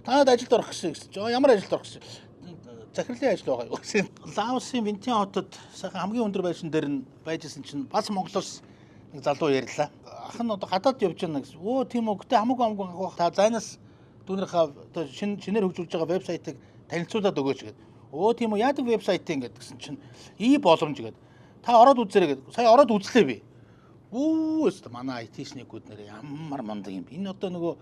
Танад ажилд орох гэсэн гэсэн чинь ямар ажилд орох гэсэн. Захирлын ажил байгаа юу гэсэн. Лаосын Вентийн хотод сайхан хамгийн өндөр байшин дээр нь байжсэн чинь бас Монголоос нэг залуу ярьлаа. Ах нь одоо гадаад явж байна гэсэн. Өө, тийм үү. Гэтэ хамаагүй хамаагүй ах. Та зайнаас дүүнийхээ одоо шинээр хөгжүүлж байгаа вебсайтыг танилцуулаад өгөөч гэдэг. Өө, тийм үү, яадаг вебсайт юм гэдэг гэсэн чинь и боломж гэдэг. Та ороод үзээрэй гэдэг. Сая ороод үзлээ би. Үу, өстө манай IT-шникүүд нэр ямар мундаг юм. Энэ одоо нөгөө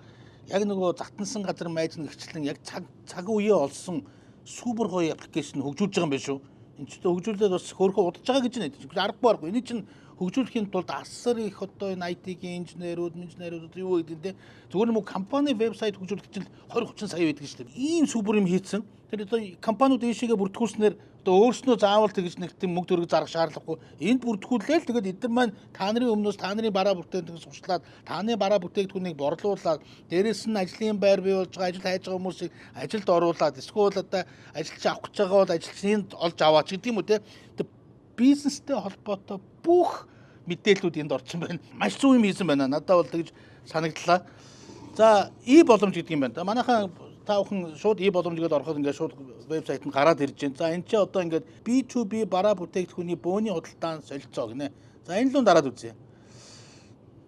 яг нөгөө затансан газар майжна гэрчлэн яг цаг цаг үеэ олсон супер гоё application хөгжүүлж байгаа юм байна шүү. Энэ ч одоо хөгжүүлээд бас хөөрхөн удаж байгаа гэж нэ. Аргагүй аргагүй. Энэ чинь хөгжүүлэхийн тулд асар их одоо энэ IT-ийн инженерүүд, инженерүүд одоо юу гэдэг нь те. Зүгээр нэг компани вебсайт хөгжүүлэх чинь 20 30 сая байдаг шүү дээ. Ийм супер юм хийцэн. Тэр одоо компаниуд ийшээгээ бүртгүүлснээр одоо өөрснөө заавал тэгж нэг тийм мөнгө төгрөг зарах шаардлагагүй. Энд бүртгүүлээл тэгээд эдгээр маань та нарын өмнөөс та нарын бараа бүтээгдэхүүн сурчлаад, та нарын бараа бүтээгдэхүүнийг борлуулад, дээрэс нь ажлын байр бий болж байгаа, ажил хайж байгаа хүмүүсийг ажилд оруулаад, эсвэл одоо ажилч авах гэж байгаа бол ажилчныг олж аваач гэдэг юм уу те. Бизнестэй холбоотой бүх мэдээллүүд энд орсон байна. Маш зөв юм хийсэн байна. Надад бол тэгж санагдлаа. За, и боломж гэдэг юм байна. Манайхан та бүхэн шууд и боломж гэдээ ороход ингээд шууд вебсайт нь гараад ирж байна. За, энэ чи одоо ингээд B2B бараа бүтээгдэхүүний бөөний худалдаан солилцоо гинэ. За, энэ лүү дараад үзье.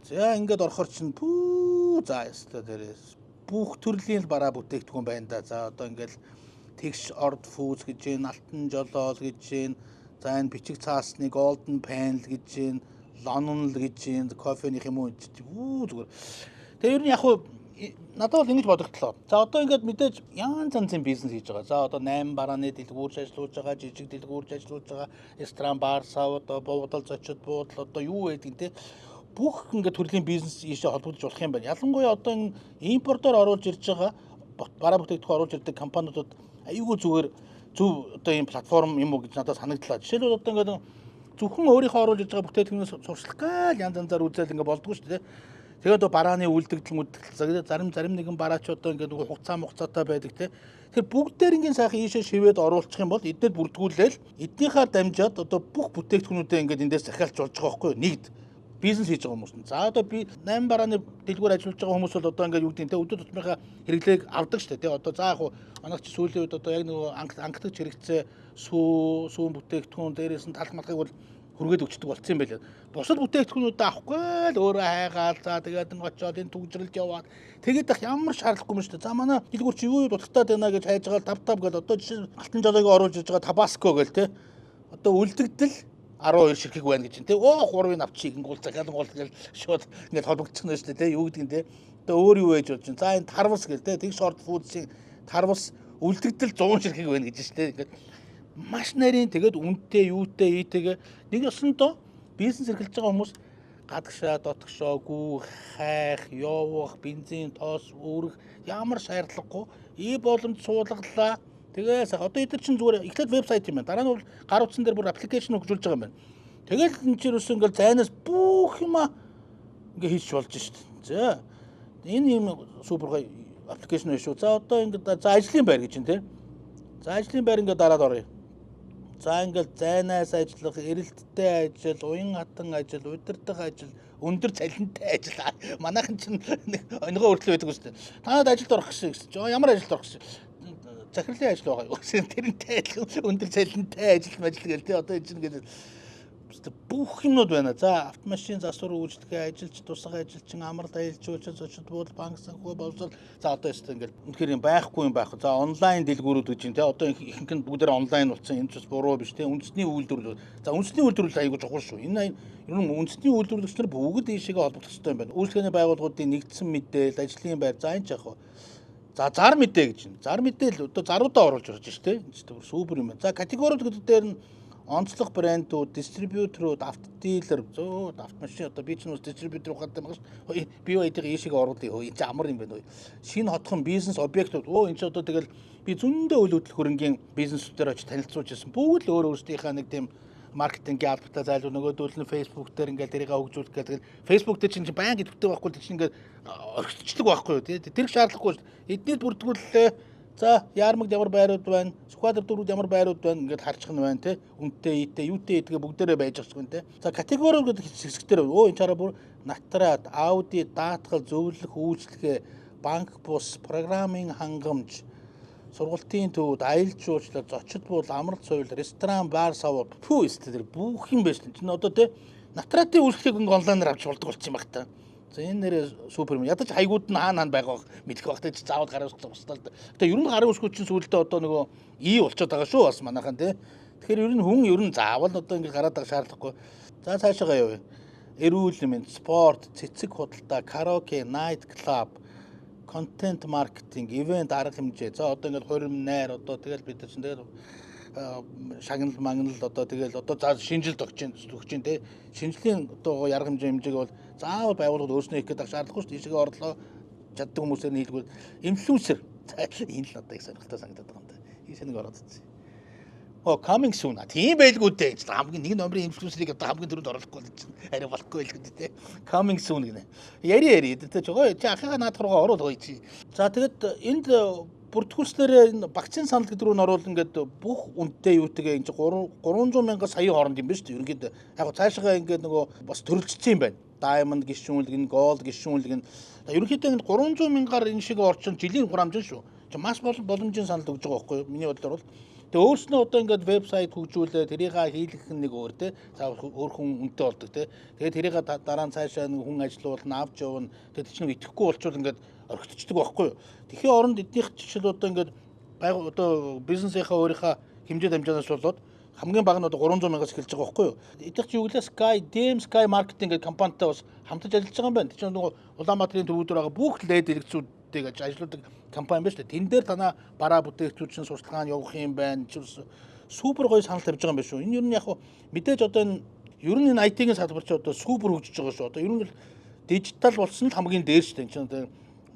За, ингээд орохоор чинь пүү, за яста дээрээс бүх төрлийн бараа бүтээгдэхүүн байна да. За, одоо ингээд тэгш орд фүүз гэж байна, алтан жолоол гэж байна. За, энэ бичиг цаасны golden panel гэж байна, лонон л гэж байна, кофеных юм уу үү зүгээр. Тэгээ ер нь яг хуу надад бол ингэж бодогдлоо. За, одоо ингээд мэдээж янз янзын бизнес хийж байгаа. За, одоо 8 барааны дэлгүүрч ажиллуулж байгаа, жижиг дэлгүүрч ажиллуулж байгаа, ресторан, бар, сав, одоо буудал, зочид буудал, одоо юу байдаг те. Бүх ингээд төрлийн бизнес ийшээ холбогдож болох юм байна. Ялангуяа одоо энэ импортоор оруулж ирж байгаа бараа бүтээгдэхүүн оруулж ирдэг компаниудад аюулгүй зүгээр зөв одоо ийм платформ юм уу гэж надад санагдлаа. Жишээлбэл, одоо ингээд зөвхөн өөрийнхөө оруулж ирж байгаа бүтээгдэхүүнээс сурчлах гээл янз янзаар үзэл ингээд болдгоо шүү дээ. Тэгээд одоо барааны үлдэгдэл мүдгэл зарим зарим нэгэн бараач одоо ингээд нөгөө хугацаа мугацаатай байдаг те. Тэгэхээр бүгдээр ингийн сайхан ийшээ шивээд оруулчих юм бол эднэд бүрдгүүлээл эднийхээ дамжаад одоо бүх бүтээгдэхүүнүүдээ ингээд эндээс захиалж болж байгаа байхгүй юу? Нэгд бизнес хийж байгаа хүмүүс нь. За, одоо би 8 барааны дэлгүүр ажиллаж байгаа хүмүүс бол одоо ингээд юу гэдэг нь те, өдөр тутмынхаа хэрэглээг авдаг шүү дээ те. Одоо за яг хуу манайх чи сүүлийн үед одоо яг нөгөө ангатгч хэрэгцээ сүү сүүн бүтээгдэхүүн, дээрээс нь талх малхыг бол хүргээд өгчдөг болцсон юм байлаа. Бусад бүтээгдэхүүнүүдээ авахгүй л өөрөө хайгаал, за тэгээд нэг очиод энэ түгжрэлд яваад тэгээд ах ямар шаардлагагүй юм шүү дээ. За, манай дэлгүүр чи юу юу дутагтаад байна гэж хайж байгаа тав тав гэл одоо жишээ алтан жолоог оруулж иж байгаа Табаско гэл те. Одоо үлдэгдэл 12 ширхэг байна гэж те. Оо, гурвыг авчиг ингуул захиалгуул гэл шууд ингээд холбогдчихно шүү дээ те. Юу гэдэг нь те. Одоо өөр юу байж болж байна. За, энэ тарвас гэл те. Тэг шорт фудсийн тарвас үлдэгдэл 100 ширхэг байна гэж шүү дээ. Ингээд маш нарийн тэгээд үнэтэй юутай ийтэйгээ нэг ёсондоо бизнес эрхэлж байгаа хүмүүс гадагшаа дотгошоо гүүх, хайх, явах, бензин, тоос өөрөх ямар шаардлагагүй и боломж суулгалаа. Тэгээ сайхан одоо эдгээр чинь зүгээр эхлээд вебсайт юм байна. Дараа нь бол гар утсан дээр бүр application хөгжүүлж байгаа юм байна. Тэгэл энэ чинь ерөөсөө ингээл зайнаас бүх юма ингээ хийж болж шít. За, энэ юм супер гоё application биш үү? За, одоо ингээд за ажлын байр гэж чинь те. За, ажлын байр ингээд дараад оръё. За, ингээл зайнаас ажиллах, эрэлттэй ажил, уян хатан ажил, удирдах ажил, өндөр цалинтай ажил. Манайхан чинь нэг онигоо хүртэл байдаг үстэй. Танад ажилд орох гэсэн гэсэн чинь ямар ажилд орох гэсэн. Захирлын ажил байгаа юу гэсэн. Тэрнтэй адилхан өндөр цалинтай ажил мажил гэл тий. Одоо энэ чинь ингээд бүх юмнууд байна. За, автомашин засвар үйлчлэгээ, ажилч, тусах ажилчин, амралт аялал жуулчин, зочид буудал, банк санхүү боловсрол. За, одоо өстө ингээл үнэхээр юм байхгүй юм байхгүй. За, онлайн дэлгүүрүүд гэж юм те. Одоо ихэнх нь бүгдээр онлайн болсон. Энэ ч бас буруу биш те. Үндэсний үйлдвэрлэл. За, үндэсний үйлдвэрлэл аягүй чухал шүү. Энэ ер нь үндэсний үйлдвэрлэгч нар бүгд ийшээгээ холбогдох хэрэгтэй юм байна. Үйлчлэгээний байгууллагуудын нэгдсэн мэдээлэл, ажлын байр. За, энэ ч яг хаа. За, зар мэдээ гэж байна. Зар мэдээлэл одоо заруудаа оруулж ирж шүү дээ. Энэ ч бүр супер юм байна. За, категориуд гэдэг дээр нь онцлог брэндүүд, дистрибьюторууд, автодилер, зөө автомашин одоо би ч нүс дистрибьютор ухаантай байгаа шүү. BYD-ийн ийшээгээ оруулъя. Хөө, энэ ч амар юм байна. Шинэ хотхон бизнес объектууд. Өө, энэ ч одоо тэгэл би зөндөө үйл хөдлөх хөрөнгийн бизнесүүдээр очиж танилцуулж ирсэн. Бүгд л өөр өөрсдийнхээ нэг тийм маркетингийн албатай зайлуу, нөгөөдөл нь Facebook дээр ингээл тэрийг хөгжүүлэх гэдэг. Facebook дээр чинь баян идэвхтэй байхгүй, тэр чинь ингээд орхицдаг байхгүй юу тий. Тэр шаардлагагүй шүү. Эднийд бүртгүүллээ. За, Яармагт ямар байрууд байна, Сүхбаатар дөрүүд ямар байрууд байна ингээд харчих нь байна те. Үнэтэй, ийтэй, юутэй ийдгээ бүгдээрээ байж байгаа юм те. За, категори гэдэг хэсэг дээр өө энэ чараа бүр натрат, Audi, даатгал, зөвлөх, үйлчлэгээ, банк бус, программын хангамж, сургалтын төвд, аялал жуулчлал, зочид буудал, амралт соёл, ресторан, бар, сав, пүү өстө тэр бүх юм байж. Чинь одоо те натратын үйлчлэгийг ингээ онлайнаар авч болдог болсон юм баг та. За энэ нэрээ супер юм. Ядаж хаягууд нь хаана хаана байгаа мэдэх байх те заавал гарын үсэг тусдаа л. Тэгээ ер нь гарын үсгүүд чинь сүүлдээ одоо нөгөө и болчиход байгаа шүү бас манайхан те. Тэгэхээр ер нь хүн ер нь заавал одоо ингээ гараад байгаа шаардлагагүй. За цаашаа явъя. Эрүүл мэнд, спорт, цэцэг худалдаа, караоке, night club, контент маркетинг, ивент арга хэмжээ. За одоо ингээд хурим найр одоо тэгэл бид нар чинь тэгэл шагнал магнал одоо тэгэл одоо за шинжилд өгч чинь те. Шинжлийн одоо арга хэмжээг бол заавал байгууллагад өөрснөө хийх гэдэг шаардлагагүй шүү дээ. Ийшээ орлоо чаддаг хүмүүсээр нь хийлгүүл инфлюенсер. За энэ л одоо их сонирхолтой санагдаад байгаа юм да. Ийшээ нэг ороод ирсэн. Оо coming soon. Тийм байлгүй дээ. Хамгийн нэг номерын инфлюенсерийг одоо хамгийн түрүүнд оруулахгүй л чинь арай болохгүй байлгүй дээ те. Coming soon гинэ. Яри яри тэ чи чи ахыгаа наадах руугаа оруул гоё чи. За тэгэд энд бүртгүүлснээрээ энэ вакцин санал гэдэг рүү н оруулна ингээд бүх үнэтэй юутайгээ энэ 300 мянган сая хооронд юм байна шүү дээ. Ерөнхийдөө яг цаашгаа ингээд нөгөө бас төрөлжсөн юм байна. Diamond гишүүнлэг нь, Gold гишүүнлэг нь. Ерөнхийдөө энэ 300 мянгаар энэ шиг орчин жилийн хурамжин шүү. Чи маш боломжийн санал өгж байгаа байхгүй юу? Миний бодлоор бол. Тэгээ өөрснөө одоо ингээд вебсайт хөгжүүлээ, тэрийг хийлгэх нь нэг өөр те. За өөр хүн үнэтэй болдог те. Тэгээд тэрийг дараа нь цаашаа нэг хүн ажилуулна, авч явна. Тэгээд чинь итгэхгүй болчвол ингээд орхитчдаг байхгүй юу? Тэгэхээр оронд эднийх жишээл одоо ингээд байг одоо бизнесийнхаа өөрийнхөө хэмжээ дамжаанаас болоод хамгийн бага нь одоо 300 мянгаас эхэлж байгаа байхгүй юу? Эднийх чи юу гэлээ Sky, DM Sky Marketing гэдэг компанитай бас хамтарч ажиллаж байгаа юм байна. Тэр чинь нөгөө Улаанбаатарын төвүүдээр байгаа бүх лед дэлгэцүүдийг ажилладаг компани байна шүү дээ. Тэн дээр танаа бараа бүтээгдэхүүн чинь сурталчилгаа нь явах юм байна. Супер гоё санал тавьж байгаа юм байна шүү. Энэ ер нь яг мэдээж одоо энэ ер нь энэ IT-ийн салбар чи одоо супер хөгжиж байгаа шүү. Одоо ер нь л дижитал болсон л хамгийн дээр шүү дээ. Энэ чинь одоо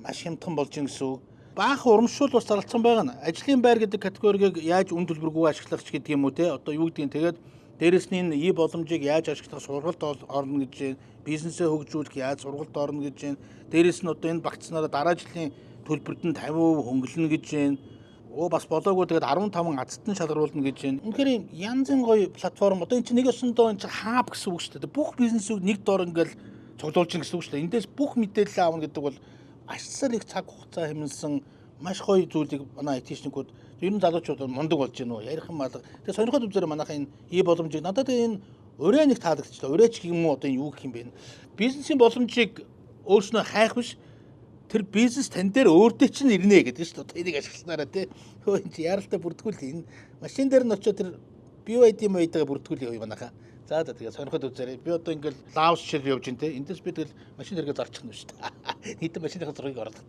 маш хямдхан болж ин гэсэн үг. Баахан урамшуул бас зарлцсан байгаа нь. Ажлын байр гэдэг категорийг яаж үн төлбөргүй ашиглах ч гэдэг юм уу те. Одоо юу гэдгийг тэгээд дээрэс нь энэ и боломжийг яаж ашиглах сургалт орно гэж байна. Бизнесээ хөгжүүлэх яаж сургалт орно гэж байна. Дээрэс нь одоо энэ багцнараа дараа жилийн төлбөрт нь 50% хөнгөлнө гэж байна. Оо бас болоогүй тэгээд 15 азтан шалгаруулна гэж байна. Үнэхээр янзын гоё платформ. Одоо энэ чинь нэг өсөндөө энэ чинь хаб гэсэн үг шүү дээ. Бүх бизнесүүд нэг дор ингээл цуглуулж гин гэсэн үг шүү дээ. Эндээс бүх мэдээлэл аавна гэдэг бол асар их цаг хугацаа хэмнэсэн маш гоё зүйлийг манай айтишникүүд ер нь залуучууд мундаг болж байна уу ярих юм алга. Тэгээ сонирхол үзээрэй манайхын энэ и боломжийг надад энэ урай нэг таалагдчихлаа. Урайч гэх юм уу одоо энэ юу гэх юм бэ? Бизнесийн боломжийг өөрснөө хайх биш тэр бизнес тань дээр өөр дээр чинь ирнэ гэдэг шүү дээ. Одоо энийг ашигласнараа тий. Хөө энэ чи яралтай бүртгүүл энэ машин дээр нь очиод тэр BYD маягаа бүртгүүл яваа манайхаа. За за тэгээ сонирхол үзээрэй. Би одоо ингээл Лаос шил явж гин тий. Эндээс би тэгэл машин хэрэгээ зарчих нь шүү дээ. Нийтэн машиныхаа зургийг оруулах.